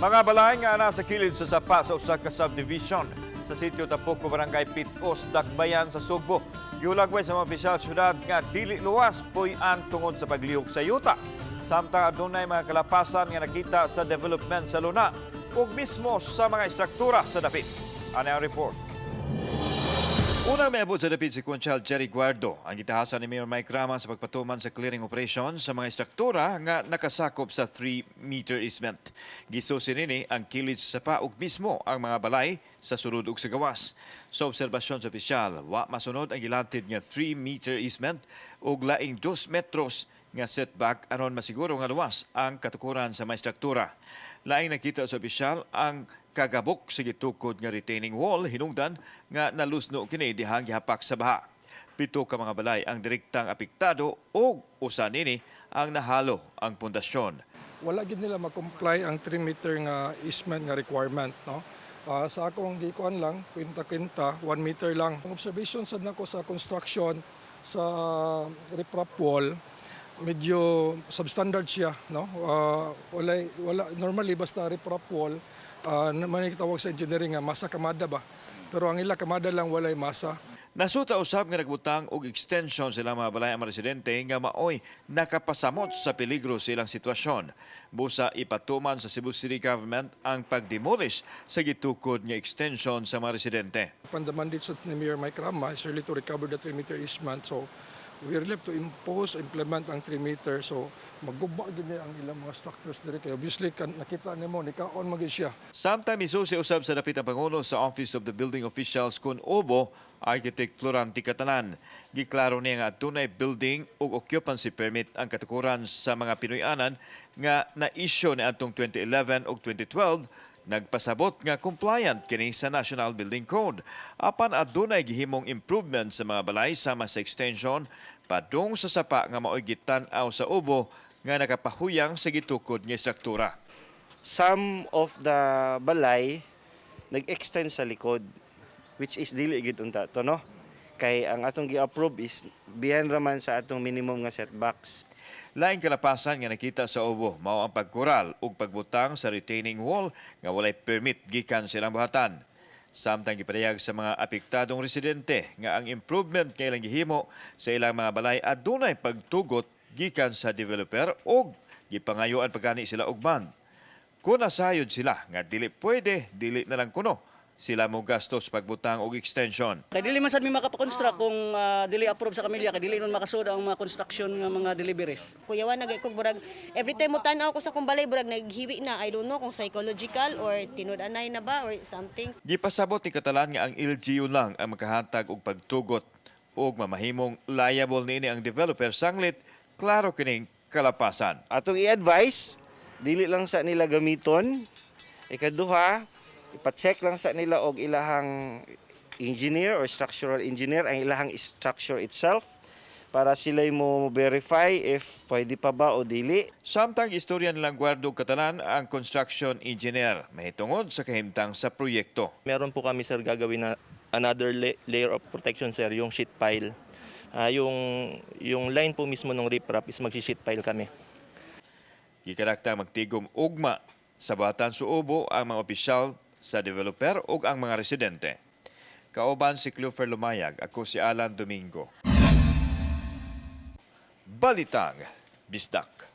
Mga balay nga nasa kilid sa sapa sa usa ka subdivision sa sitio Tapoco, Barangay Pit-os, Dakbayan sa Sugbo. Gihulagway sa mga opisyal syudad nga dili luwas puy-an tungod sa paglihok sa yuta. Samtang adunay mga kalapasan nga nakita sa development sa luna ug mismo sa mga istruktura sa dapit. Ano ang report? Unang miabot sa dapit si Konsyal Jerry Guardo ang gitahasan ni Mayor Mike Rama sa pagpatuman sa clearing operation sa mga istruktura nga nakasakop sa 3-meter easement. Gisusi nini ang kilid sa sapa ug mismo ang mga balay sa sulod ug sa gawas. Sa obserbasyon sa opisyal, wa masunod ang gilantid nga 3-meter easement ug laing 2 metros nga setback aron masiguro nga luwas ang katukuran sa mga istruktura. Laing nakita sa opisyal ang kagabok sa gitukod nga retaining wall hinungdan nga nalusno kini dihang gihapak sa baha. Pito ka mga balay ang direktang apektado ug usa nini ang nahalo ang pundasyon. Wala gid nila ma-comply ang 3 meter nga easement nga requirement, no? Sa akong gikuan lang, kwenta-kwenta, 1 meter lang. Ang observation sad nako sa construction sa riprap wall, medyo substandard siya, no? Wala normally, basta riprap wall, man tawag sa engineering nga masa kamada ba, pero ang ila kamada lang, walay masa. Nasuta usab nga nagbutang og extension sila mga balay ang mga residente nga maoy nakapasamot sa peligro sa ilang sitwasyon. Busa ipatuman sa Cebu City Government ang pagdemolish sa gitukod nga extension sa mga residente. Upon the mandate sa ni Mayor Mike Rama is really to recover the 3 meter easement. So we really have to impose, implement ang 3 meter. So maguba gid ni ang ilang mga structures diri kay obviously kan, nakita nimo nikaon man gid siya. Samtang misusi usab sa dapit ang Pangulo sa Office of the Building Officials kun OBO, Architect Florante Catalan. Giklaro niya nga adunay building ug occupancy permit ang katukuran sa mga Pinoy-anan nga na-issue ni atong 2011 ug 2012, nagpasabot nga compliant kini sa National Building Code. Apan adunay gihimong improvement sa mga balay sama sa extension padung sa sapa nga maoy gitan-aw sa OBO nga nakapahuyang sa gitukod nga istruktura. Some of the balay nag-extend sa likod, which is dili gid unta to, no, kay ang atong gi-approve is behind raman sa atong minimum nga setbacks. Laing kalapasan nga nakita sa OBO mao ang pagkural ug pagbutang sa retaining wall nga walay permit gikan sa ilang buhatan. Samtang gipadayag sa mga apektadong residente nga ang improvement nga ilang gihimo sa ilang mga balay adunay pagtugot gikan sa developer ug gipangayuan pagani sila og bond. Kung nasayod sila nga dili pwede, dili na lang kuno sila mo gastos pagbutang og extension. Kay dili man sad mi makapakonstruct kung dili approve sa kamilya, kay dili nun makasud ang mga construction nga mga deliveries. Kuyawan na ko, burag every time mo tan-aw ko sa akong balay, burag naghiwi na. I don't know kung psychological or tinud-anay na ba or something. Gipasabot ni Catalan nga ang LGU lang ang makahatag og pagtugot ug mamahimong liable niini ang developer sanglit klaro kining kalapasan. Atong i-advise, dili lang sa nila gamiton. Ikaduha, ipa-check lang sa nila og ilahang engineer or structural engineer ang ilahang structure itself para sila mo verify if pwede pa ba o dili. Samtang istorya nilang Guardo Catalan ang construction engineer mahitungod sa kahimtang sa proyekto. Meron po kami, sir, gagawin na another layer of protection, sir, yung sheet pile. Yung line po mismo ng riprap is magsi-sheet pile kami. Gikarakta magtigom ugma sa buhatan sa OBO ang mga opisyal sa developer ug ang mga residente. Kauban si Cleofer Lumayag, ako si Alan Domingo. Balitang Bisdak.